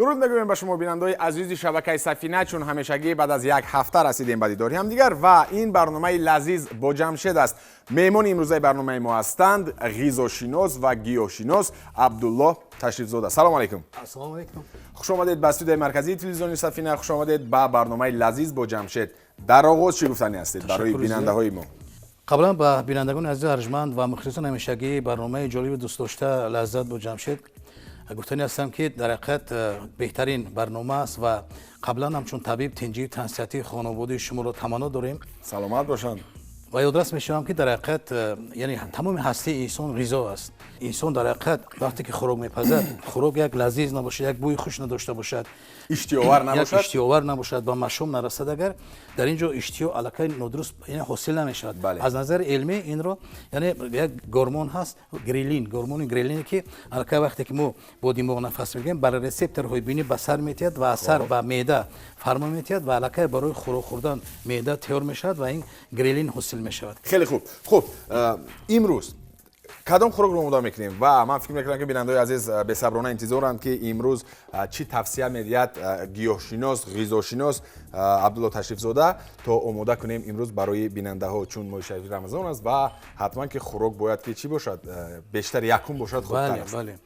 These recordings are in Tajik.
Дуруд мегӯем ба шумо, бинандаҳои азизи шабакаи Сафина. Чун ҳамешагӣ, баъд аз як ҳафта расидем ба дидори ҳамдигар ва ин барномаи «Лазиз бо Ҷамшед» аст. Меҳмони имрӯзаи барномаи мо ҳастанд ғизошинос ва гиёҳшинос Абдулло Ташрифзода. Салом алайкум. Ассалому алайкум. Хуш омадед ба студияи марказии телевизиони Сафина, хуш омадед ба барномаи «Лазиз бо Ҷамшед». Дар оғоз чӣ гуфтанӣ ҳастед барои Ташаккур зиёд. бинандаҳои мо? Қаблан ба бинандагони азиз, арҷманд ва мухлисони ҳамешагии барномаи ҷолиби дӯстдошта «Лаззат бо Ҷамшед» гуфтанӣ ҳастам, ки дар ҳақиқат беҳтарин барнома аст ва қаблан ҳамчун табиб тинҷию тансиҳатии хонаводаи шуморо таманно дорем. Саломат бошанд. Ва ёдрас мешавам, ки дар ҳақиқат яъне тамоми ҳастии инсон ғизо аст. Инсон дар ҳақиқат вақте ки хӯрок мепазад, хӯрок як лазиз набошад, як бӯи хуш надошта бошад, иштиёвар як набошад, иштиёвар набошад, ба машом нарасад, агар дар ин ҷо иштиҳо аллакай нодуруст, яъне ҳосил намешавад. Аз назари илмӣ инро, яъне як гормон ҳаст, грелин, гормони грелине, ки аллакай вақте ки мо бо димоғ нафас мегирем, ба рецепторҳои бинӣ ба сар метиҳад ва аз сар ба меъда фармон метиҳад ва аллакай барои хӯрок хӯрдан меъда тайёр мешавад ва ин грелин ҳосил мешавад. Хеле хуб. Хуб, имрӯз кадом хӯрокро омода мекунем? Ва ман фикр мекунам, ки бинандаҳои азиз бесаброна интизоранд, ки имрӯз чӣ тавсия медиҳад гиёҳшинос, ғизошинос Абдулло Ташрифзода, то омода кунем имрӯз барои бинандаҳо, чун моҳи шарифи Рамазон аст ва ҳатман ки хӯрок бояд ки чӣ бошад, бештар якум бошад, хубтар аст. Бале,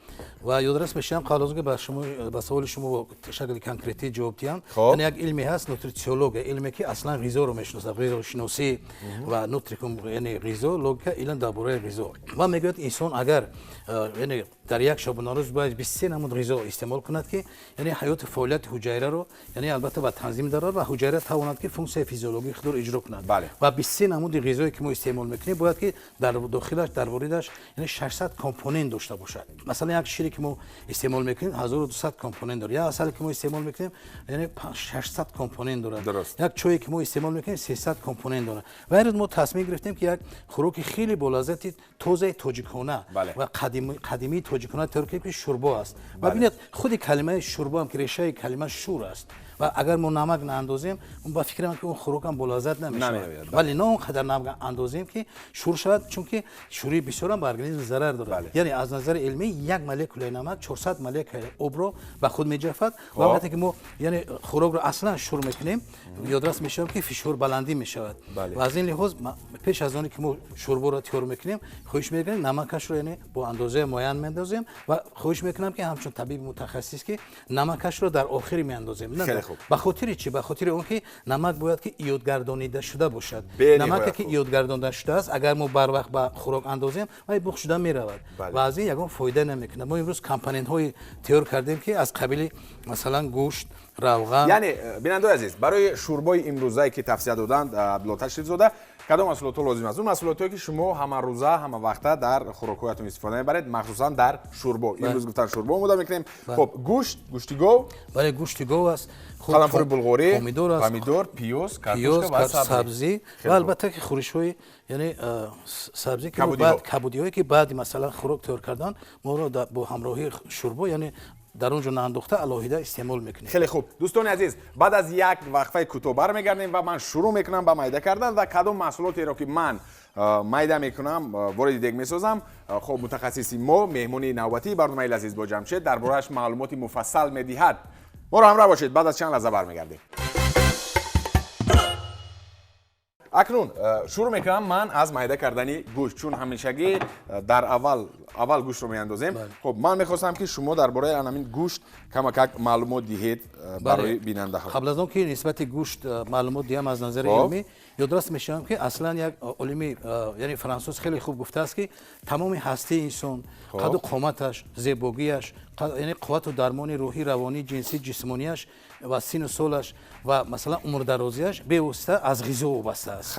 ва ёдрас мешавам, қабл аз он ки ба шумо, ба саволи шумо бо шакли конкретӣ ҷавоб диҳам, яъне як илме ҳаст, нутрициология, илме ки аслан ғизоро мешиносад, ғизошиносӣ ва нутрикум, яъне ғизо, логика, илм дар бораи ғизо. Ва мегӯяд, инсон агар яъне дар як шабонарӯз бояд 23 намуд ғизо истеъмол кунад, ки яъне ҳаёти фаъолияти ҳуҷайраро, яъне албатта, ба танзим дарорад ва ҳуҷайра тавонад, ки функсияи физиологии худро иҷро кунад. Ва 23 намуди ғизое ки мо истеъмол мекунем, бояд ки дар дохилаш, дар воридаш, яъне 600 компонент дошта бошад. Масалан, як шире ки мо истеъмол мекунем, 1200 компонент дорад, як асале ки мо истеъмол мекунем, яъне 600 компонент дорад, як чое ки мо истеъмол мекунем, 300 компонент дорад. Ва ин рӯз мо тасмим гирифтем, ки як хӯроки хеле болаззати тозаи тоҷикона ва қадимии тоҷикона тайёр кунем, ки шӯрбо аст. Ва бинед, худи калимаи шӯрбо ҳам, ки решаи калима шӯр аст, ва агар мо намак наандозем, ба фикрам, ки он хӯрокам болаззат намешавад. Намеояд. Вале на он қадар намак андозем, ки шӯр шавад, чунки шӯрии бисёрам ба организм зарар дорад. Яъне аз назари илмӣ як молекулаи намак 400 молекулаи обро ба худ меҷафад. Ва вақте ки мо, яъне, хӯрокро аслан шӯр мекунем, ёдрас мешавад, ки фишор баландӣ мешавад. Ва аз ин лиҳоз пеш аз оне ки мо шӯрборо тайёр мекунем, хоҳиш мекунем, намакашро, яъне, бо андозаи муайян меандозем. Ва хоҳиш мекунам, ки ҳамчун табиби мутахассис, ки намакашро дар охири меандозем. Хеле хуб. Ба хотири чӣ? Ба хотири он ки намак бояд ки иёдгардонида шуда бошад. Бениҳоят Намаке ки хуб. иёдгардонида шудааст, агар мо барвақт ба хӯрок андозем, вай буғ шуда меравад ва аз ин ягон фоида намекунад. Мо имрӯз компонентҳои тайёр кардем, ки аз қабили, масалан, гӯшт, равған. Яъне, бинандаои азиз, барои шӯрбои имрӯзае ки тавсия доданд Абдулло Ташрифзода, кадом маҳсулотҳо лозим аст? Он маҳсулотҳое ки шумо ҳамарӯза, ҳамавақта дар хӯрокҳоятон истифода мебаред, махсусан дар шӯрбо. Имрӯз гуфтан, шӯрбо омода мекунем. Хуб, гӯшт, гӯшти гов. Бале, гӯшти гов аст. Хуб, қаламфури булғорӣ, помидор аст, помидор, пиёз, пиёз, картошка ва сабзӣ. Сабзӣ. Хеле Ва хуб. албатта ки хӯришҳои, яъне сабзӣ, ки мо Кабудиҳо. баъд, кабудиҳое, ки баъди, масалан, хӯрок тайёр кардан моро бо ҳамроҳии шӯрбо, яъне дар он ҷо наандохта, алоҳида истеъмол мекунем. Хеле хуб, дӯстони азиз, баъд аз як вақфаи кӯтоҳ бармегардем ва ман шурӯъ мекунам ба майда кардан ва кадом маҳсулотеро ки ман майда мекунам, вориди дег месозам, хуб, мутахассиси мо, меҳмони навбатии барномаи «Лазиз бо Ҷамшед» дар борааш маълумоти муфассал медиҳад. Моро ҳамроҳ бошед, баъд аз чанд лаҳза бармегардем. Акнун шурӯъ мекунам ман аз майда кардани гӯшт, чун ҳамешагӣ дар аввал аввал гӯштро меандозем. Хуб, ман мехостам, ки шумо дар бораи анамин гӯшт камакак маълумот диҳед барои бинандаҳо. Қабл аз он ки нисбати гӯшт маълумот диҳам аз назари илмӣ, ёдрас мешавам, ки аслан як олими, яъне франсуз, хеле хуб гуфтааст, ки тамоми ҳастии инсон, қаду қоматаш, зебогиаш, яъне қуввату дармони рӯҳӣ, равонӣ, ҷинсӣ, ҷисмонияш ва сину солаш ва, масалан, умрдарозиаш бевосита аз ғизо вобаста аст.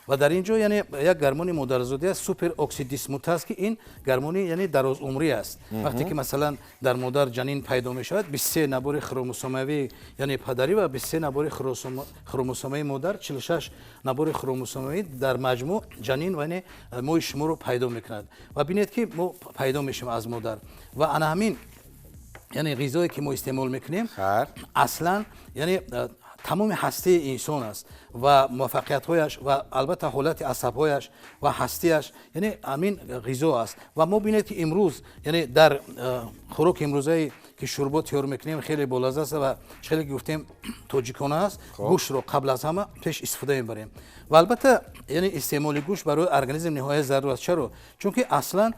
Ва дар ин ҷо, яъне, як гормони модарзодӣ аст, супероксиддисмутаз, ки ин гормони, яъне, дарозумрӣ аст. Вақте ки, масалан, дар модар ҷанин пайдо мешавад, 23 набори хромосомавии, яъне, падарӣ ва 23 набори хромосомаи модар, 46 набори хромосомавӣ дар маҷмӯъ ҷанин, яъне мои шуморо пайдо мекунад. Ва бинед, ки мо пайдо мешавем аз модар ва ана ҳамин, яъне, ғизое ки мо истеъмол мекунем, аслан, яъне, тамоми ҳастии инсон аст ва муваффақиятҳояш ва албатта ҳолати асабҳояш ва ҳастиаш, яъне, ҳамин ғизо аст. Ва мо бинед, ки имрӯз, яъне, дар хӯроки имрӯзаи ки шӯрбо тайёр мекунем, хеле болаззат аст ва хеле ки гуфтем, тоҷикона аст. Гӯштро қабл аз ҳама пеш истифода мебарем ва албатта, яъне истеъмоли гӯшт барои организм ниҳоят зарур аст. Чаро? Чунки аслан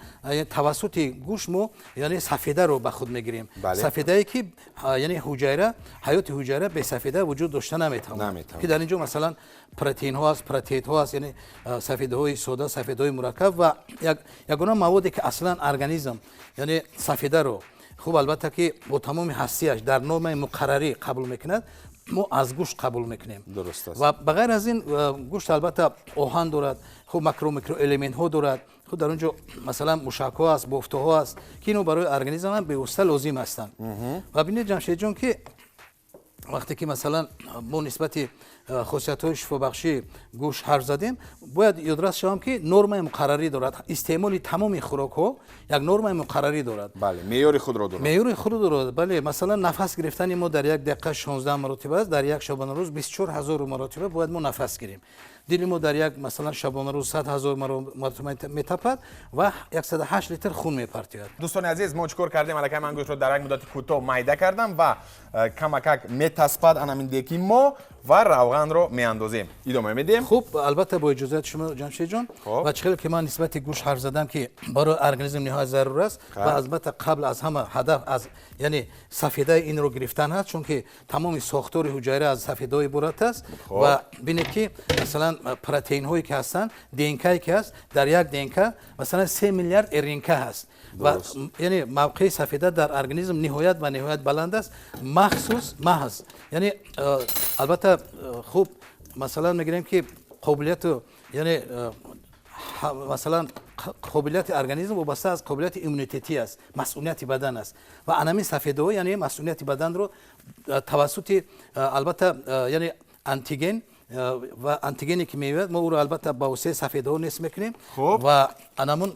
тавассути гӯшт мо, яъне, сафедаро ба худ мегирем, сафедае ки, яъне, ҳуҷайра, ҳаёти ҳуҷайра бесафеда вуҷуд дошта наметавонад, ки дар ин ҷо, масалан, протеинҳо аст, протеидҳо аст, яъне сафедаҳои сода, сафедаҳои мураккаб ва ягона маводе ки аслан организм, яъне сафедаро хуб, албатта ки бо тамоми ҳастияш дар нормаи муқаррарӣ қабул мекунад, мо аз гӯшт қабул мекунем. Ва ба ғайр аз ин, гӯшт албатта оҳан дорад, хуб, макро, микроэлементҳо дорад. Хуб, дар он ҷо, масалан, мушакҳо аст, бофтаҳо аст, ки ино барои организм ҳам бевосита лозим ҳастанд. Ва бинед, Ҷамшедҷон, ки вақте ки, масалан, мо нисбати хосиятҳои шифобахшии гӯшт ҳарф задем, бояд ёдрас шавам, ки нормаи муқаррарӣ дорад. Истеъмоли тамоми хӯрокҳо як нормаи муқаррарӣ дорад. Бале, меъёри худро дорад. Меъёри худро дорад, бале. Масалан, нафас гирифтани мо дар як дақиқа 16 маротиба аст. Дар як шабонарӯз 24 000 маротиба бояд мо нафас гирем. Дили мо дар як, масалан, шабонарӯз 100 000 маротиба метапад ва 108 литр хун мепартояд. Дӯстони азиз, мо чӣ кор кардем? Аллакай ман гӯштро дар як муддати кӯтоҳ майда кардам ва камакак метаспад анамин деки мо ва равғанро меандозем. Идома медиҳем. Хуб, албатта, бо иҷозати шумо, Ҷамшедҷон. Ва чӣ хеле ки ман нисбати гӯшт ҳарф задам, ки барои организм ниҳоят зарур аст ва албатта қабл аз ҳама ҳадаф аз, яъне, сафедаи инро гирифтан ҳаст, чунки тамоми сохтори ҳуҷайра аз сафедаҳо иборат аст. Ва бинед, ки масалан протеинҳое ки ҳастанд, ДНК ки ҳаст, дар як ДНК, масалан, 3 миллиард РНК ҳаст ва, яъне, мавқеи сафеда дар организм ниҳоят ва ниҳоят баланд аст. Махсус маҳз, яъне, албатта, хуб, масалан, мегирем, ки қобилияту, яъне, масалан, қобилияти организм вобаста аз қобилияти иммунитетӣ аст, масунияти бадан аст ва анамин сафедаҳо, яъне, масунияти баданро тавассути, албатта, яъне, антиген ва антигене ки меояд, мо ӯро албатта ба воситаи сафедаҳо нест мекунем ва анамун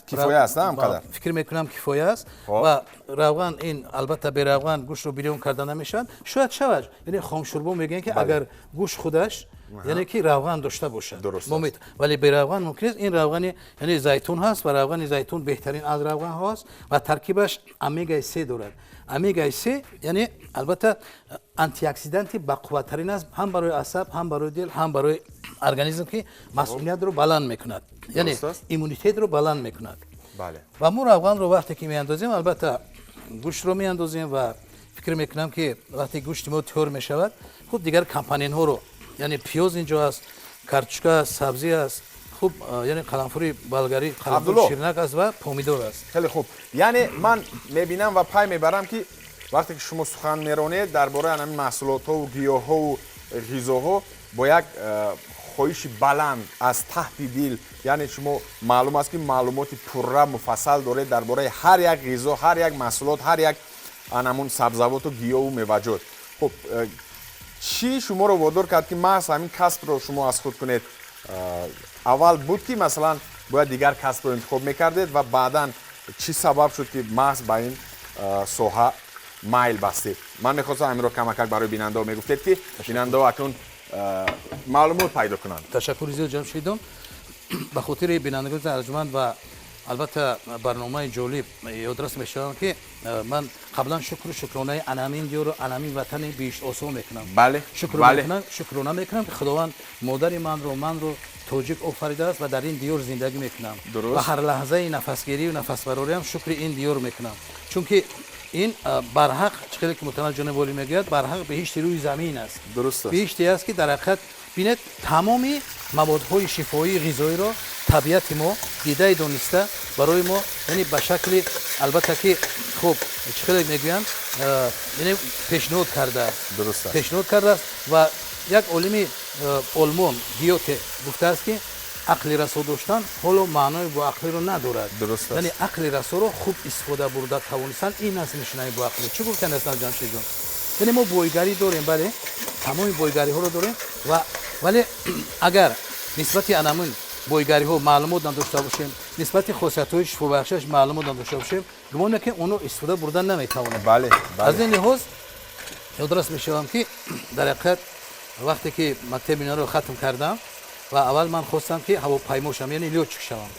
Кифоя аст, на ҳамқадар? Фикр мекунам, кифоя аст. Ва равған, ин албатта беравған гӯштро бирён карда намешавад. Шояд шавад, яъне хомшӯрбо мегӯянд, ки агар гӯшт худаш, яъне ки равған дошта бошад, вале беравған мумкин нест. Ин равғани, яъне, зайтун ҳаст ва равғани зайтун беҳтарин аз равғанҳо аст ва таркибаш омегаи се дорад. Омегаи се, яъне, албатта, антиоксиданти бақувваттарин аст ҳам барои асаб, ҳам барои дил, ҳам барои организм, ки масуниятро баланд мекунад, яъне иммунитетро баланд мекунад. Ва мо равғанро вақте ки меандозем, албатта гӯштро меандозем ва фикр мекунам, ки вақте гӯшти мо тайёр мешавад, хуб, дигар компонентҳоро, яъне пиёз инҷо аст, картошка аст, сабзӣ аст, хуб, яъне қаламфури болгарӣ, қаламфури ширинак аст ва помидор аст. Хеле хуб. Яъне ман мебинам ва пай мебарам, ки вақте ки шумо сухан меронед дар бораи ҳамин маҳсулотҳову гиёҳҳову ғизоҳо бо як хоҳиши баланд аз таҳти дил, яъне шумо маълум аст, ки маълумоти пурра, муфассал доред дар бораи ҳар як ғизо, ҳар як маҳсулот, ҳар як анамун сабзавоту гиёҳу меваҷот. Хуб, чӣ шуморо водор кард, ки маҳз ҳамин касбро шумо аз худ кунед? Аввал буд, ки масалан бояд дигар касбро интихоб мекардед ва баъдан чӣ сабаб шуд, ки маҳз ба ин соҳа майл бастед? Ман мехостам ҳаминро камакак барои бинандаҳо мегуфтед, ки бинандаҳо акнун маълумот пайдо кунанд. Ташаккури зиёд, Ҷамшидон. Ба хотири бинандагони арҷманд ва албатта барномаи ҷолиб ёдрас мешавам, ки ман қаблан шукру шукронаи анамин диёру анамин ватани биҳиштосо мекунам. Шукрона мекунам, ки Худованд модари манро тоҷик офаридааст ва дар ин диёр зиндагӣ мекунам ва ҳар лаҳзаи нафасгирию нафасбарориам шукри ин диёр мекунам, чунки ин барҳақ, чӣ хеле ки муҳтарам ҷоноби олӣ мегӯяд, барҳақ биҳишти рӯи замин аст. Биҳиште аст, ки дар ҳақиқат, бинед, тамоми маводҳои шифоии ғизоиро табиати мо дидаи дониста барои мо, яъне, ба шакли, албатта ки, хуб, чӣ хеле мегӯянд, яъне пешниҳод кардааст, пешниҳод кардааст. Ва як олими олмон Гёте гуфтааст, ки ақли расо доштан ҳоло маънои боақлиро надорад, яъне ақли расоро хуб истифода бурда тавонистан, ин аст нишонаи боақлӣ. Чӣ гуфтан астан, Ҷамшидҷон? Яъне мо бойгарӣ дорем, бале, тамоми бойгариҳоро дорем ва вале агар нисбати анамин бойгариҳо маълумот надошта бошем, нисбати хосиятҳои шифобахшаш маълумот надошта бошем, гумон мекунем, онро истифода бурдан наметавонем. Аз ин лиҳоз ёдрас мешавам, ки дар ҳақиқат вақте ки мактаби миёнаро хатм кардам ва аввал ман хостам, ки ҳавопаймо шавам, яъне лётчик шавам,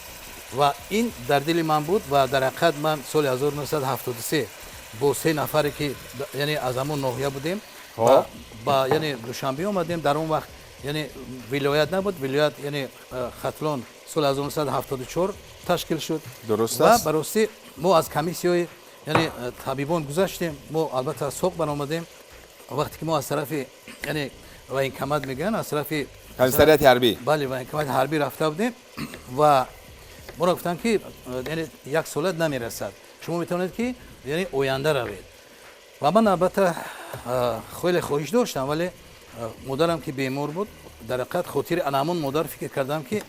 ва ин дар дили ман буд. Ва дар ҳақиқат ман соли 1973 Бо се нафаре ки, яъне, аз ҳамон ноҳия будем, ба, яъне, Душанбе омадем. Дар он вақт, яъне, вилоят набуд, вилоят, яъне, Хатлон соли 1974 ташкил шуд. Дуруст Ва аст. ба ростӣ мо аз комиссияи, яъне, табибон гузаштем. Мо албатта соқ баромадем. Вақте ки мо аз тарафи, яъне, военкомат мегӯянд, аз тарафи Комиссариати ҳарбӣ. Бале, военкомати ҳарбӣ рафта будем ва моро гуфтанд, ки, яъне, як солат намерасад, шумо метавонед, ки, яъне, оянда равед. Ва ман албатта хеле хоҳиш доштам, вале модарам ки бемор буд, дар ҳақиқат хотири ана ҳамон модар фикр кардам, ки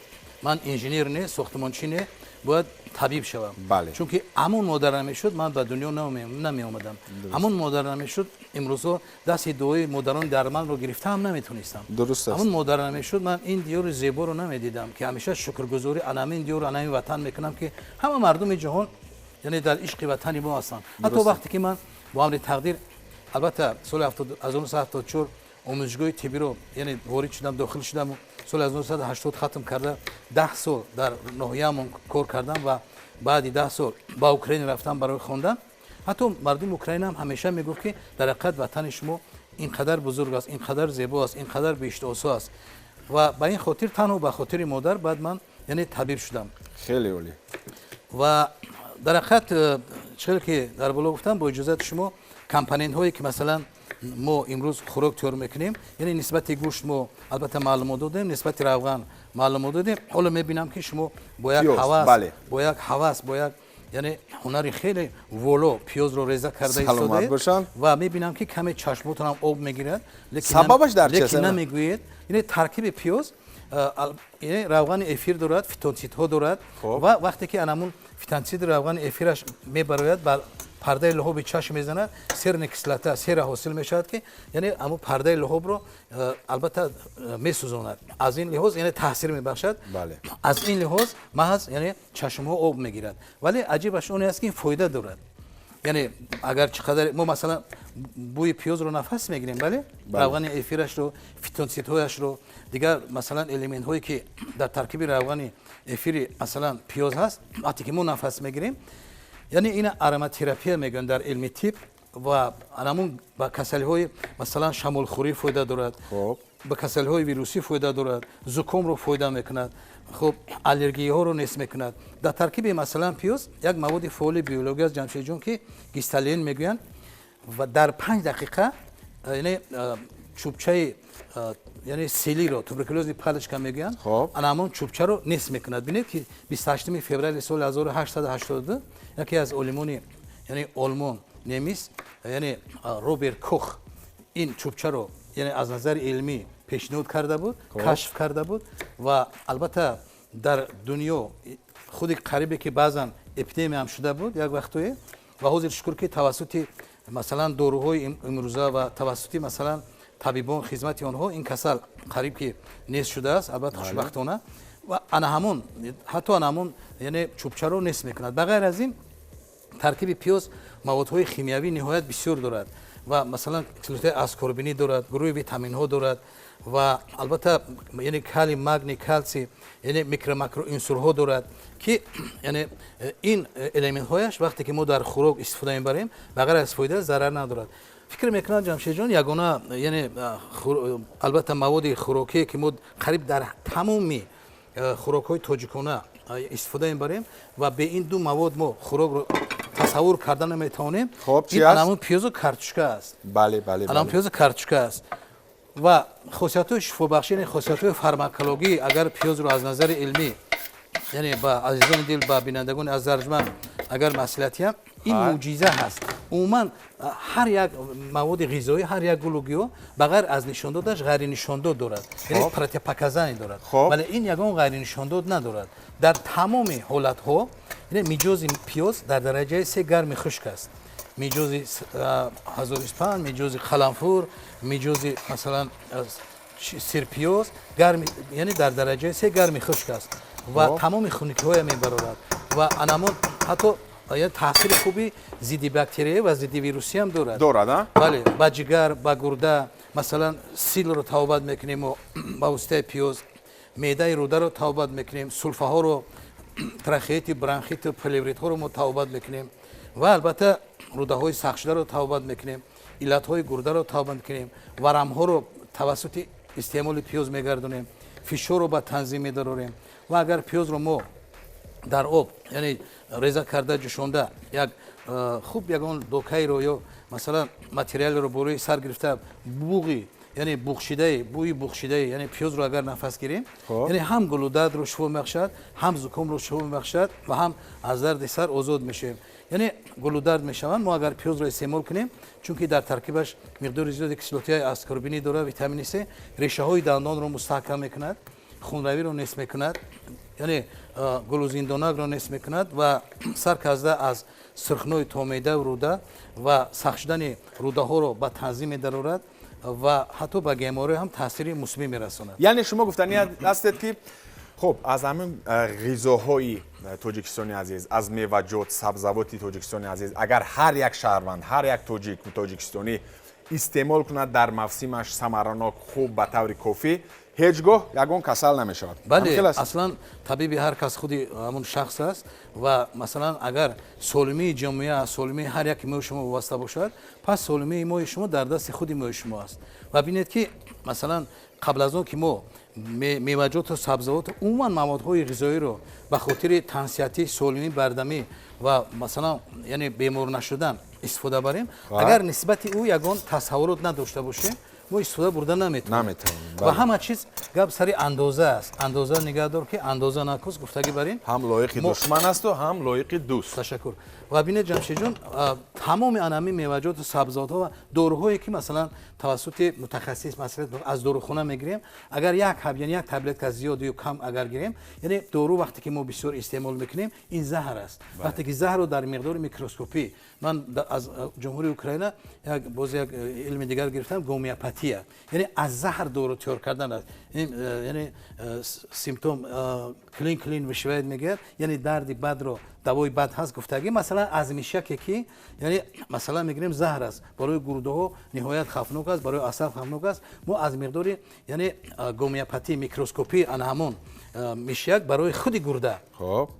ман инженер не, сохтмончӣ не, бояд табиб шавам. Чунки ҳамон модар намешуд, ман ба дунё намеомадам. Ҳамон модар намешуд, имрӯзҳо дасти дуои модарони дарманро гирифтаам наметонистам. Дуруст аст. Ҳамон модар намешуд, ман ин диёри зеборо намедидам, ки ҳамеша шукргузорӣ ана ҳамин диёру ана ҳамин ватан мекунам, ки ҳама мардуми ҷаҳон, яъне, дар ишқи ватани мо ҳастанд. Ҳатто вақте ки ман бо амри тақдир, албатта, соли 1974 омӯзишгоҳи тиббиро, яъне, ворид шудам, дохил шудам, соли 1980 хатм карда, 10 сол дар ноҳияамон кор кардам ва баъди 10 сол ба Украина рафтам барои хондан. Ҳатто мардуми Украина ҳам ҳамеша мегуфт, ки дар ҳақиқат ватани шумо ин қадар бузург аст, ин қадар зебо аст, ин қадар биҳиштосо аст. Ва ба ин хотир, танҳо ба хотири модар, баъд ман, яъне, табиб шудам. Хеле олӣ. Ва дар ҳақиқат, чӣ ки дар боло гуфтам, бо иҷозати шумо, компонентҳое ки, масалан, мо имрӯз хӯрок тайёр мекунем, яъне нисбати гӯшт мо албатта маълумот додем, нисбати равған маълумот додем. Ҳоло мебинам, ки шумо бо як Пиёз, ҳавас, бале. бо як ҳавас, бо як, яъне, ҳунари хеле воло пиёзро реза карда Саломат истодаед. бошанд. Ва мебинам, ки каме чашмотонам об мегирад, лекин Сабабаш дар чи аст? лекин намегӯед. Яъне таркиби пиёз, яъне, равғани эфир дорад, фитонсидҳо дорад. Ва вақте ки анамун фитонсиди равғани эфираш мебарояд, ба пардаи луҳоби чашм мезанад, серная кислота, сера ҳосил мешавад, ки, яъне, ҳамун пардаи луҳобро, албатта, месӯзонад. Аз ин лиҳоз, яъне, таъсир мебахшад. Аз ин лиҳоз маҳз, яъне, чашмҳо об мегирад. Вале аҷибаш оне аст, ки ин фоида дорад. Яъне агар чӣ қадар мо, масалан, бӯи пиёзро нафас мегирем, бале, равғани эфирашро, фитонсидҳояшро, дигар, масалан, элементҳое ки дар таркиби равғани эфири, масалан, пиёз ҳаст, вақте ки мо нафас мегирем, яъне ина ароматерапия мегӯянд дар илми тиб. Ва анамун ба касалиҳои, масалан, шамолхӯрӣ фоида дорад, ба касалиҳои вирусӣ фоида дорад, зукомро фоида мекунад, хуб, аллергияҳоро нест мекунад. Дар таркиби, масалан, пиёз як маводи фаъоли биологӣ аст, Ҷамшедҷон, ки гисталин мегӯянд, ва дар 5 дақиқа, яъне, чӯбчаи, яъне, силиро, туберкулёзный палочка мегӯянд, ана ҳамон чӯбчаро нест мекунад. Бинед, ки 28 феврали соли 1882 яке аз олимони, яъне, олмон, немис, яъне, Роберт Кох ин чӯбчаро, яъне, аз назари илмӣ пешниҳод карда буд, кашф карда буд. Ва албатта дар дунё худи қарибе ки баъзан эпидемия ҳам шуда буд як вақтое. Ва ҳозир, шукр, ки тавассути, масалан, доруҳои имрӯза ва тавассути, масалан, табибон, хизмати онҳо, ин касал қариб ки нест шудааст, албатта, хушбахтона. Ва ана ҳамон, ҳатто ана ҳамон, яъне, чӯбчаро нест мекунад. Ба ғайр аз ин, таркиби пиёз маводҳои химиявӣ ниҳоят бисёр дорад ва, масалан, кислотаи аскорбинӣ дорад, гурӯҳи витаминҳо дорад ва албатта, яъне, калий, магний, калсий, яъне микро-макроунсурҳо дорад, ки, яъне, ин элементҳояш вақте ки мо дар хӯрок истифода мебарем, ба ғайр аз фоида зарар надорад. Фикр мекунам, Ҷамшедҷон, ягона, яъне, албатта, маводи хӯрокие ки мо қариб дар тамоми хӯрокҳои тоҷикона истифода мебарем ва бе ин ду мавод мо хӯрокро тасаввур карда наметавонем, Хоб, чи ин аст? Анамун пиёзу картошка аст. бале бале Анам пиёзу картошка аст. Ва хосиятҳои шифобахшӣ, яъне хосиятҳои фармакологӣ, агар пиёзро аз назари илмӣ, яъне, ба азизони дил, ба бинандагони аз арҷманд агар маслиҳатиям, ин мӯъҷиза ҳаст. Умуман, ҳар як маводи ғизоӣ, ҳар як гулу гиёҳ ба ғайр аз нишондодаш ғайринишондод дорад, яъне противопоказание дорад. Вале ин ягон ғайринишондод надорад. Дар тамоми ҳолатҳо, яъне, миҷози пиёз дар дараҷаи се гарми хушк аст, миҷози ҳазорисфанд, миҷози қаламфур, миҷози, масалан, сирпиёз гарми, яъне дар дараҷаи се гарми хушк аст ва тамоми хунукиҳоя мебарорад. Ва анамон ҳатто, яъне, таъсири хуби зидди бактерия ва зидди вирусӣ ҳам дорад. Дорад, а? Бале, ба ҷигар, ба гурда, масалан, силро табобат мекунем мо ба воситаи пиёз, меъдаи рӯдаро табобат мекунем, сулфаҳоро, трахеити, бронхиту, плевритҳоро мо табобат мекунем. Ва албатта Рудаҳои сахтшударо табобат мекунем, иллатҳои гурдаро табобат мекунем, варамҳоро тавассути истеъмоли пиёз мегардонем, фишорро ба танзим медарорем. Ва агар пиёзро мо дар об, яъне реза карда, ҷӯшонда, як хуб ягон докаиро ё масалан материалеро болои сар гирифта, буғи, яъне буғшидаи, бӯи буғшидаи, яъне пиёзро агар нафас гирем, яъне ҳам гулудардро шифо мебахшад, ҳам зукомро шифо мебахшад ва ҳам аз дарди сар озод мешавем. Яъне гулудард мешаванд. Мо агар пиёзро истеъмол кунем, чунки дар таркибаш миқдори зиёди кислотаи аскорбинӣ дорад, витамини С, решаҳои дандонро мустаҳкам мекунад, хунравиро нест мекунад, яъне гулузиндонакро нест мекунад ва сар карда аз сирхнои то меъдаву руда ва сахт шудани рудаҳоро ба танзим медарорад ва ҳатто ба геморрой ҳам таъсири мусбӣ мерасонад. Яъне шумо гуфтанӣ ҳастед, ки хуб, аз ҳамин ғизоҳои Тоҷикистони азиз, аз меваҷот, сабзавоти Тоҷикистони азиз, агар ҳар як шаҳрванд, ҳар як тоҷик, тоҷикистонӣ истеъмол кунад дар мавсимаш, самаранок, хуб, ба таври кофӣ, ҳеҷ гоҳ ягон касал намешавад. Бале, аслан табиби ҳар кас худи ҳамон шахс аст. Ва масалан, агар солимии ҷомеа аз солимии ҳар яки мои шумо вобаста бошад, пас солимии мои шумо дар дасти худи мои шумо аст. Ва бинед, ки масалан қабл аз он ки мо меваҷоту сабзавоту умуман маводҳои ғизоиро ба хотири тансиҳатӣ, солимӣ, бардамӣ ва масалан, яъне бемор нашудан истифода барем, агар нисбати ӯ ягон тасаввурот надошта бошем, мо истифода бурда наметавонем. Ва ҳама чиз гап сари андоза аст. Андоза нигаҳ дор, ки андоза накус, гуфтагӣ бар ин. Ҳам лоиқи душман асту, ҳам лоиқи дӯст. Ташаккур. Ва бинед, Ҷамшидҷон, тамоми анами меваҷоту сабзавотҳо ва доруҳое, ки масалан тавассути мутахассис маслиҳат аз дорухона мегирем, агар як ҳаб, яъне як таблетка зиёд ё кам агар гирем, яъне дору вақте ки мо бисёр истеъмол мекунем, ин заҳр аст. Вақте ки заҳрро дар миқдори микроскопӣ, ман аз Ҷумҳурии Украина як боз як илми дигар гирифтам, гомеопатия, яъне аз заҳр дору тайёр кардан аст. Яъне симптом клин клин вышивает мегӯяд, яъне дарди бадро давои бад ҳаст гуфтагӣ. Масалан, аз мышьяке ки, яъне масалан мегирем, заҳр аст, барои гурдаҳо ниҳоят хавфнок аст, барои асаб хавфнок аст. Мо аз миқдори, яъне гомеопатия, микроскопӣ ана ҳамон мышьяк барои худи гурда,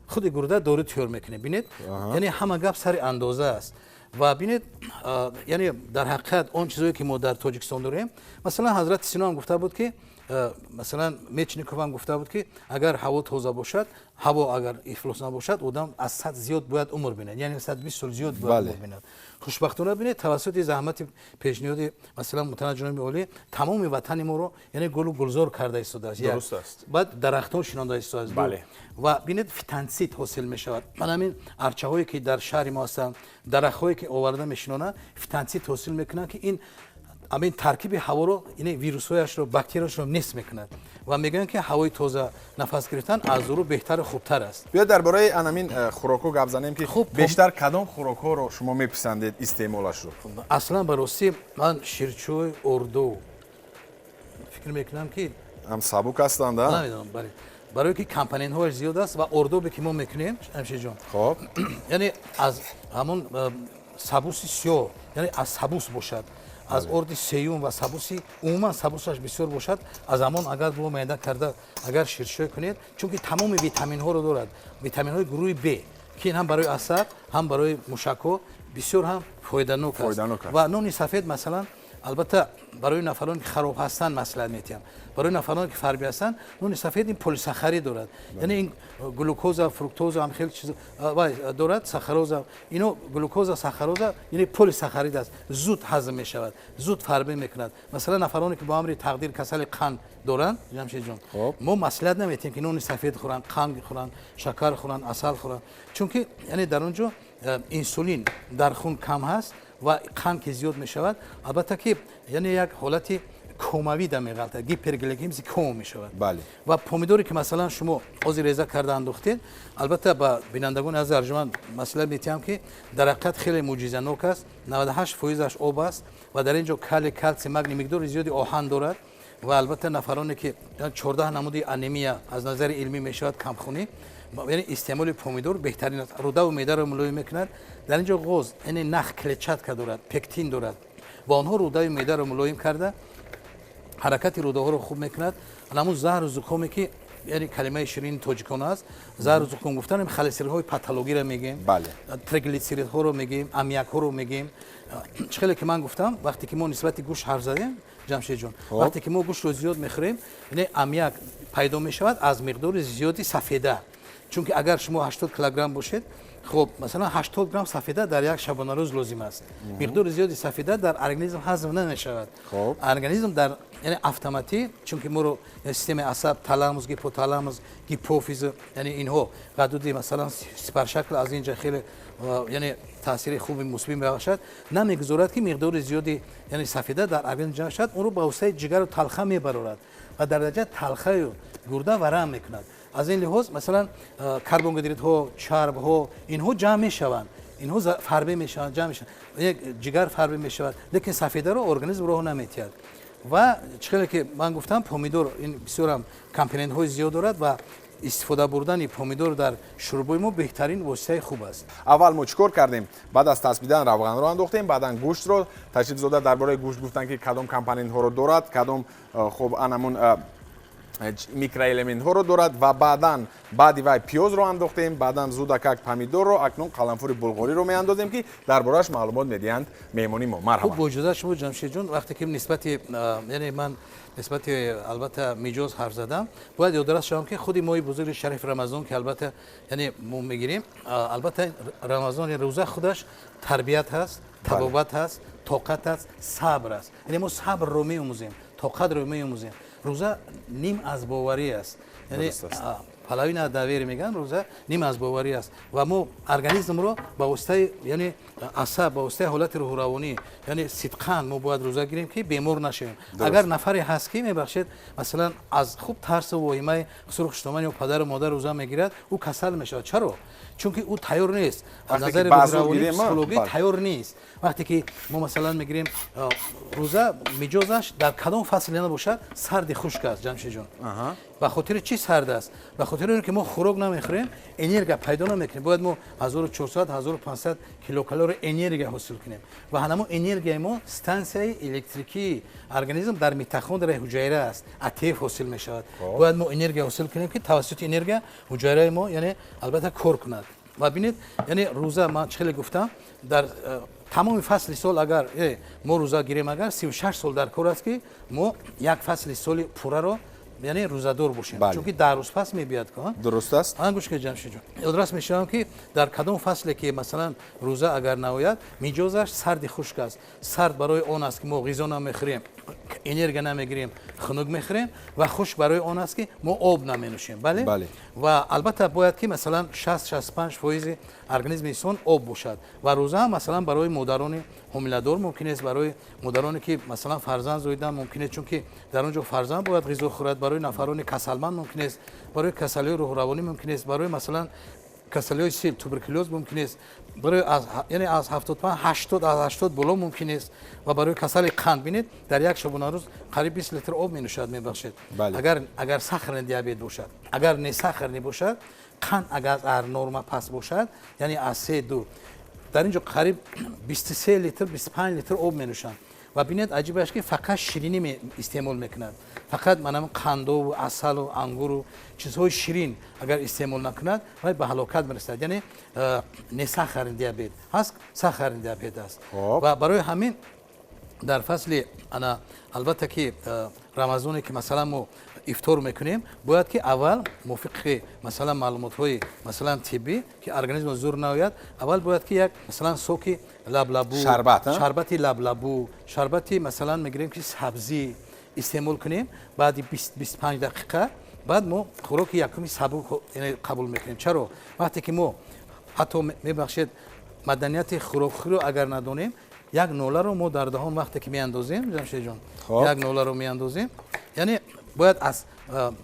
худи гурда дору тайёр мекунем. Бинед, яъне ҳама гап сари андоза аст. Ва бинед, яъне дар ҳақиқат он чизое, ки мо дар Тоҷикистон дорем, масалан, Ҳазрати Сино ҳам гуфта буд, ки масалан Мечников ҳам гуфта буд, ки агар ҳаво тоза бошад, ҳаво агар ифлос набошад, одам аз 100 зиёд бояд умр бинад, яъне 120 сол зиёд бояд умр бинад. Хушбахтона, бинед, тавассути заҳмати пешниҳоди масалан муҳтарам ҷаноби олӣ тамоми ватани моро, яъне гулу гулзор карда истодааст, баъд дарахтон шинонда истодааст. Ва бинед, фитонсид ҳосил мешавад. Ман ҳамин арчаҳое, ки дар шаҳри мо ҳастанд, дарахтҳое, ки оварда мешинонанд, фитонсид ҳосил мекунанд, ки ин ҳамин таркиби ҳаворо, ин вирусҳояшро, бактерияшро нест мекунад. Ва мегӯянд, ки ҳавои тоза нафас гирифтан аз дору беҳтару хубтар аст. Биё дар бораи анамин хӯрокҳо гап занем, ки хуб, бештар кадом хӯрокҳоро шумо меписандед истеъмолашро? Аслан, ба ростӣ, ман ширчой, орду фикр мекунам, ки ҳам сабук ҳастанд. Намедонам, бале, барое ки компонентҳояш зиёд аст. Ва ордобе, ки мо мекунем, Ҷамшидҷон, яъне аз ҳамон сабуси сиёҳ, яъне аз сабус бошад, аз орди сеюм ва сабуси, умуман сабусаш бисёр бошад, аз ҳамон агар бо меъда карда агар ширшой кунед, чунки тамоми витаминҳоро дорад, витаминҳои гурӯҳи Б, ки ин ҳам барои асаб, ҳам барои мушакҳо бисёр ҳам фоиданок аст. Ва нони сафед масалан, албатта, барои нафароне, ки хароб ҳастанд, маслиҳат метиҳам. Барои нафароне, ки фарбӣ ҳастанд, нони сафед ин полисахарид дорад, яъне ин глюкоза, фруктоза ҳам хеле чиз дорад, сахароза, ино глюкоза, сахароза, яъне полисахарид аст, зуд ҳазм мешавад, зуд фарбӣ мекунад. Масалан, нафароне, ки бо амри тақдир касали қанд доранд, Ҷамшидҷон, мо маслиҳат наметиҳем, ки нони сафед хӯранд, қанд хӯранд, шакар хӯранд, асал хӯранд, чунки яъне дар он ҷо инсулин дар хун кам ҳаст ва қанд ки зиёд мешавад, албатта ки яъне як ҳолати комавӣ да меғалтад, гипергликемияи кома мешавад. Ва помидоре, ки масалан шумо ҳозир реза карда андохтед, албатта, ба бинандагони аз арҷуманд маслиҳат метиҳам, ки дар ҳақиқат хеле мӯъҷизанок аст. 98 фоизаш об аст ва дар ин ҷо калий, калсий, магний, миқдори зиёди оҳан дорад. Ва албатта нафароне, ки 14 намуди анемия аз назари илмӣ мешавад камхунӣ, яъне истеъмоли помидор беҳтарин аст. Рудаву меъдаро мулоим мекунад. Дар ин ҷо ғоз, яъне нах, клетчатка дорад, пектин дорад ва онҳо рудаю меъдаро мулоим карда, ҳаракати рудаҳоро хуб мекунад. Ҳамун заҳру зукоме, ки яъне калимаи ширини тоҷикон аст. Заҳру зуқум гуфтан холестеролҳои патологиро мегӯем, триглицеридҳоро мегӯем, аммиакҳоро мегӯем. Чӣ хеле ки ман гуфтам, вақте ки мо нисбати гӯшт ҳарф задем, Ҷамшедҷон, вақте ки мо гӯштро зиёд мехӯрем, яъне аммиак пайдо мешавад аз миқдори зиёди сафеда. Чунки агар шумо 80 килограмм бошед, хуб, масалан, 80 грамм сафеда дар як шабонарӯз лозим аст. Миқдори зиёди сафеда дар организм ҳазм намешавад. Организм дар, яъне, автоматӣ, чунки моро системаи асаб, таламус, гипоталамус, гипофиз, яъне инҳо ғадуди, масалан, сипаршакл аз ин ҷа хеле, яъне, таъсири хуби мусбӣ мебахшад, намегузорад, ки миқдори зиёди, яъне, сафеда дар организм ҷамъ шавад. Онро ба воситаи ҷигару талха мебарорад ва дар натиҷа талхаю гурда варам мекунад. Аз ин лиҳоз, масалан, карбогидридҳо, чарбҳо, инҳо ҷамъ мешаванд, инҳо фарбе мешаванд, ҷамъ мешаванд, ҷигар фарбе мешавад, лекин сафедаро организм роҳ наметиҳад. Ва чӣ хеле ки ман гуфтам, помидор ин бисёрам компонентҳои зиёд дорад ва истифода бурдани помидор дар шӯрбои мо беҳтарин воситаи хуб аст. Аввал мо чӣ кор кардем? Баъд аз тасбидан равғанро андохтем, баъдан гӯштро. Ташрифзода дар бораи гӯшт гуфтанд, ки кадом компонентҳоро дорад, кадом, хуб, анамун микроэлементҳоро дорад, ва баъдан баъди вай пиёзро андохтем, баъдан зудакак помидорро, акнун қаламфури булғориро меандозем, ки дар борааш маълумот медиҳанд меҳмони мо. Марҳамат. Хуб, бо иҷозат шумо, Ҷамшедҷон, вақте ки нисбати, яъне, ман нисбати, албатта, миҷоз ҳарф задам, бояд ёдрас шавам, ки худи моҳи бузурги шарифи Рамазон, ки албатта, яъне, мо мегирем, албатта, Рамазон, рӯза худаш тарбият ҳаст, табобат ҳаст, тоқат аст, сабр аст. Яъне мо сабрро меомӯзем, тоқатро меомӯзем. Рӯза ним аз боварӣ аст, яъне половина доверие мегӯянд. Рӯза ним аз боварӣ аст ва мо организмро ба воситаи, яъне, асаб, ба воситаи ҳолати рӯҳуравонӣ, яъне сидқан мо бояд рӯза гирем, ки бемор нашавем. Агар нафаре ҳаст, ки, мебахшед, масалан, аз хуб тарсу воҳимаи хусуру хуштоман ё падару модар рӯза мегирад, ӯ касал мешавад. Чаро? Чунки ӯ тайёр нест, аз назари рӯҳуравонӣ, психологӣ тайёр нест. Вақте ки мо, масалан, мегирем рӯза, миҷозаш дар кадом фасле набошад, сарди хушк аст, Ҷамшедҷон. Ба хотири чӣ сард аст? Ба хотири он ки мо хӯрок намехӯрем, энергия пайдо намекунем. Бояд мо 1400, 1500 килокалория энергия ҳосил кунем ва ҳамон энергияи мо стансияи электрикии организм дар митохондрияи ҳуҷайра аст, АТФ ҳосил мешавад. Бояд мо энергия ҳосил кунем, ки тавассути энергия ҳуҷайраи мо, яъне, албатта, кор кунад. Ва бинед, яъне, рӯза, ман чӣ хеле гуфтам, дар тамоми фасли сол агар мо рӯза гирем, агар 36 сол дар кор аст, ки мо як фасли соли пурраро, яъне, рӯзадор бошем, чунки 10 рӯз пас мебиёд. Дуруст аст. Ан гӯш кунед, Ҷамшедҷон, ёдрас мешавам, ки дар кадом фасле ки, масалан, рӯза агар наояд, миҷозаш сарди хушк аст. Сард барои он аст, ки мо ғизо намехӯрем, энергия намегирем, хунук мехӯрем, ва хушк барои он аст, ки мо об наменӯшем. Бале, ва албатта бояд, ки, масалан, 60-65 фоизи организми инсон об бошад. Ва рӯза, масалан, барои модарони ҳомиладор мумкин аст, барои модароне ки, масалан, фарзанд зоидан мумкин аст, чунки дар он ҷо фарзанд бояд ғизо хӯрад. Барои нафарони касалманд мумкин аст, барои касалиҳои рӯҳуравонӣ мумкин аст, барои, масалан, касалиҳои сил, туберкулёз мумкин аст, барои яъне аз 75, 80, аз 80 боло мумкин аст ва барои касали қанд. Бинед, дар як шабонарӯз қариб 20 литр об менӯшад, мебахшед, агар сахарный диабет бошад. Агар не сахарный бошад, қанд агар аз норма паст бошад, яъне аз 3,2, дар ин ҷо қариб 23 литр, 25 литр об менӯшанд. Ва бинед, аҷибаш, ки фақат ширинӣ истеъмол мекунад, фақат манам қандову асалу ангуру чизҳои ширин агар истеъмол накунад, вай ба ҳалокат мерасад. Яъне не сахарный диабет ҳаст, сахарный диабет аст. Ва барои ҳамин дар фасли, ана, албатта, ки Рамазоне ки, масалан, мо ифтор мекунем, бояд ки аввал мувофиқи, масалан, маълумотҳои, масалан, тиббӣ, ки организм зур наояд, аввал бояд ки як, масалан, соки лаблабу, шарбати лаблабу, шарбати, масалан, мегирем, ки сабзӣ истеъмол кунем. Баъди 25 дақиқа баъд мо хӯроки якуми сабук қабул мекунем. Чаро? Вақте ки мо ҳатто, мебахшед, маданияти хӯрокхӯриро агар надонем, як ноларо мо дар даҳон вақте ки меандозем, Ҷамшедҷон, як ноларо меандозем, яъне бояд аз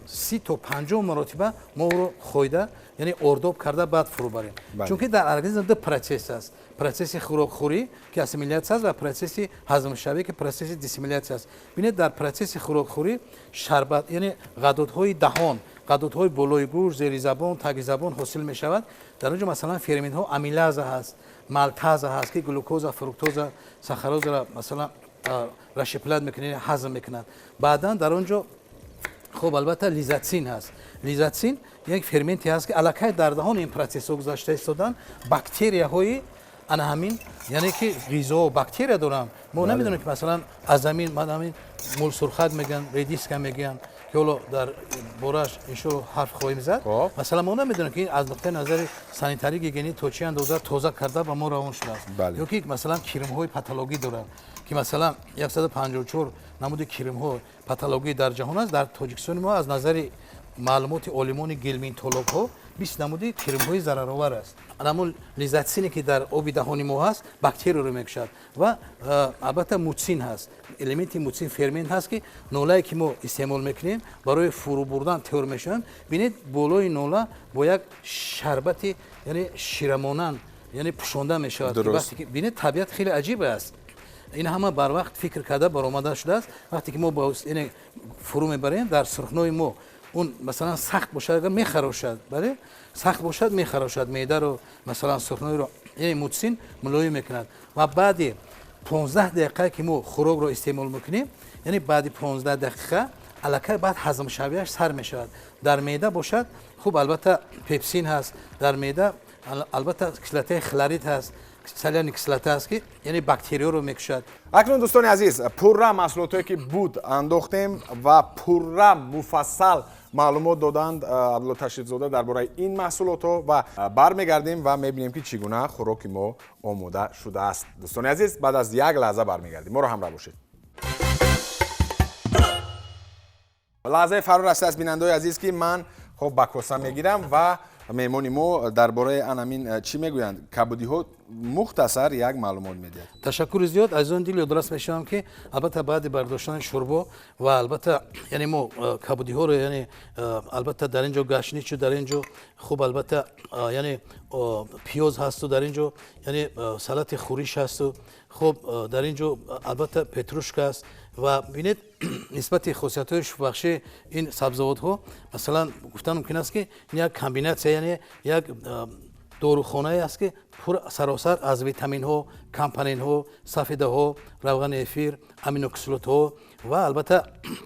30 то 50 маротиба мо ӯро хӯйда, яъне ордоб карда, баъд фурӯ барем. Чунки дар организм ду процесс аст: процесси хӯрокхӯрӣ, ки ассимиляция аст, ва процесси ҳазмшавӣ, ки процесси диссимиляция аст. Бинед, дар процесси хӯрокхӯрӣ шарбат, яъне ғадудҳои даҳон, ғадудҳои болои гӯш, зери забон, таги забон ҳосил мешавад. Дар он ҷо, масалан, ферментҳо, амилаза ҳаст, малтаза ҳаст, ки глюкоза, фруктоза, сахарозаро, масалан, расщеплять мекунад, ҳазм мекунад. Баъдан дар он ҷо Хуб, албатта лизоцим ҳаст. Лизоцим як ферменте ҳаст, ки аллакай дар даҳон ин процессҳо гузашта истодан, бактерияҳои ана ҳамин, яъне ки ғизо бактерия доранд. Мо намедонем, ки масалан аз замин ҳамин мулсурхак мегӯянд, редиска мегӯянд, ки ҳоло дар бораш иншоалло ҳарф хоҳем зад. Масалан, мо намедонем, ки аз нуқтаи назари санитарӣ, гигиенӣ то чӣ андоза тоза карда ба мо равон шудааст. Ё ки масалан кирмҳои патологӣ доранд, ки масалан 154 намуди кирмҳо патологӣ дар ҷаҳон аст. Дар Тоҷикистони мо аз назари маълумоти олимони гельминтологҳо 20 намуди кирмҳои зараровар аст. Ҳамон лизоцине, ки дар оби даҳони мо ҳаст, бактерияро мекушад. Ва албатта муцин ҳаст, элементи муцин, фермент ҳаст, ки нолае, ки мо истеъмол мекунем, барои фурӯ бурдан тайёр мешаванд. Бинед, болои нола бо як шарбати, яъне ширамонанд, яъне пӯшонда мешавад. Бинед, табиат хеле аҷиб аст. Ин ҳама барвақт фикр карда баромада шудааст. Вақте ки мо яъне фурӯ мебарем, дар сурхнои мо он масалан сахт бошад, агар мехарошад, бале, сахт бошад, мехарошад меъдаро, масалан сурхноиро, яъне муцин мулоим мекунад. Ва баъди 15 дақиқа, ки мо хӯрокро истеъмол мекунем, яъне баъди 15 дақиқа аллакай баъд ҳазмшавиаш сар мешавад. Дар меъда бошад, хуб, албатта пепсин ҳаст дар меъда, албатта кислотаи хлорид ҳаст, соляная кислота аст, ки яъне бактерияро мекушад. Акнун, дӯстони азиз, пурра маҳсулотое, ки буд, андохтем ва пурра муфассал маълумот доданд Абдулло Ташрифзода дар бораи ин маҳсулотҳо. Ва бармегардем ва мебинем, ки чӣ гуна хӯроки мо омода шудааст. Дӯстони азиз, баъд аз як лаҳза бармегардем, моро ҳамроҳ бошед. Лаҳзаи фаро расидааст, бинандаои азиз, ки ман хоб ба коса мегирам ва меҳмони мо дар бораи анамин, чӣ мегӯянд, кабудиҳо мухтасар як маълумот медиҳад. Ташаккури зиёд, азизони дил. Ёдрас мешавам, ки албатта баъди бардоштани шӯрбо ва албатта яъне мо кабудиҳоро, яъне албатта дар ин ҷо гашничу, дар ин ҷо хуб, албатта яъне пиёз ҳасту, дар ин ҷо яъне салати хӯриш ҳасту, хуб, дар ин ҷо албатта петрушка аст. Ва бинед, нисбати хосиятҳои шифобахши ин сабзавотҳо, масалан, гуфтан мумкин аст, ки ин як комбинатсия, яъне як дорухонае аст, ки пур саросар аз витаминҳо, компонентҳо, сафедаҳо, равғани эфир, аминокислотҳо ва албатта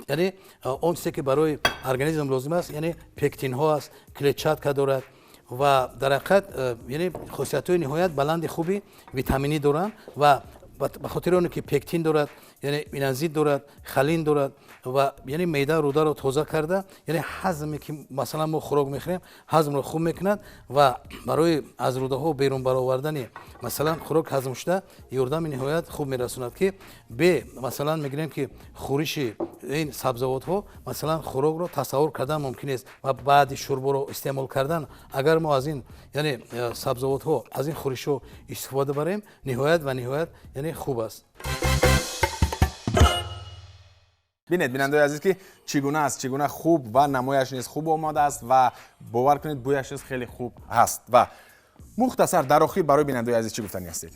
яъне он чизе, ки барои организм лозим аст, яъне пектинҳо аст, клетчатка дорад ва дар ҳақиқат яъне хосиятҳои ниҳоят баланди хуби витаминӣ доранд. Ва ба хотири оне ки пектин дорад, яъне инозит дорад, холин дорад ва яъне меъда, рӯдаро тоза карда, яъне ҳазме, ки масалан мо хӯрок мехӯрем, ҳазмро хуб мекунад ва барои аз рӯдаҳо берун баровардани масалан хӯрок ҳазмшуда ёрдами ниҳоят хуб мерасонад, ки бе масалан мегирем, ки хӯриши ин сабзавотҳо масалан хӯрокро тасаввур кардан мумкин нест. Ва баъди шӯрборо истеъмол кардан, агар мо аз ин яъне сабзавотҳо, аз ин хӯришҳо истифода барем, ниҳоят ва ниҳоят яъне хуб аст. Бинед, бинандаои азиз, ки чӣ гуна аст, чӣ гуна хуб ва намояш низ хуб омадааст ва бовар кунед, бӯяш низ хеле хуб ҳаст. Ва мухтасар дар охир барои бинандаои азиз чӣ гуфтанӣ ҳастед?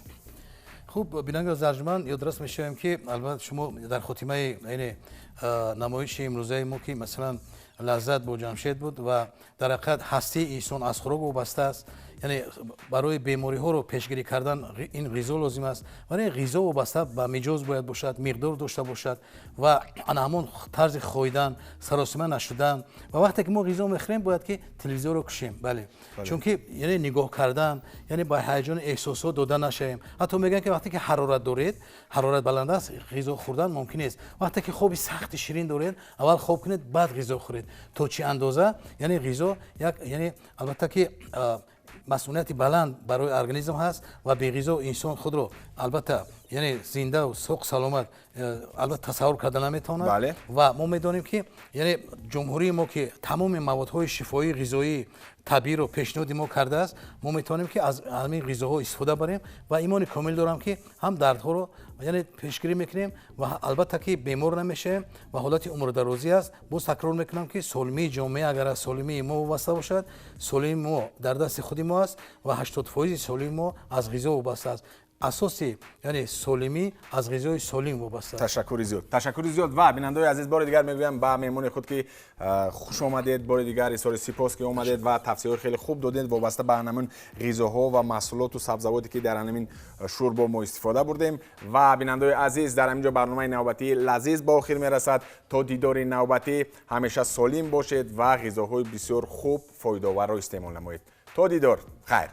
Хуб, бинандаи арҷманд, ёдрас мешавем, ки албатта шумо дар хотимаи яъне намоиши имрӯзаи мо, ки масалан лаззат бо Ҷамшед буд, ва дар ҳақиқат ҳастии инсон аз хӯрок вобаста аст, яъне барои бемориҳоро пешгирӣ кардан ин ғизо лозим аст. Вале ғизо вобаста ба миҷоз бояд бошад, миқдор дошта бошад ва ана ҳамон тарзи хоидан, саросима нашудан. Ва вақте ки мо ғизо мехӯрем, бояд ки телевизорро кушем, бале, чунки яъне нигоҳ кардан, яъне ба ҳаяҷони эҳсосот дода нашавем. Ҳатто мегӯянд, ки вақте ки ҳарорат доред, ҳарорат баланд аст, ғизо хӯрдан мумкин нест. Вақте ки хоби сахти ширин доред, аввал хоб кунед, баъд ғизо хӯред. То чӣ андоза яъне ғизо як, яъне албатта ки масъулияти баланд барои организм ҳаст ва беғизо инсон худро албатта яъне зиндаву соқ саломат албатта тасаввур карда наметавонад. Ва мо медонем, ки яъне ҷумҳурии мо, ки тамоми маводҳои шифоии ғизоии табииро пешниҳоди мо кардааст, мо метавонем, ки аз ҳамин ғизоҳо истифода барем ва имони комил дорам, ки ҳам дардҳоро яъне пешгирӣ мекунем ва албатта ки бемор намешавем ва ҳолати умрдарозӣ аст. Боз такрор мекунам, ки солимии ҷомеа агар аз солимии мо вобаста бошад, солимии мо дар дасти худи мо аст ва 80% солимии мо аз ғизо вобаста аст. Асоси, яъне солимӣ, аз ғизои солим вобаста. Ташаккури зиёд, ташаккури зиёд. Ва бинандаои азиз, бори дигар мегӯям ба меҳмони худ, ки хуш омадед. Бори дигар изҳори сипос, ки омадед ва тавсияҳои хеле хуб додед вобаста ба ҳамин ғизоҳо ва маҳсулоту сабзавоте, ки дар ҳамин шӯрбо мо истифода бурдем. Ва бинандаои азиз, дар ҳамин ҷо барномаи навбатии «Лазиз» ба охир мерасад. То дидори навбатӣ ҳамеша солим бошед ва ғизоҳои бисёр хуб, фоидаоварро истеъмол намоед. То дидор, хайр.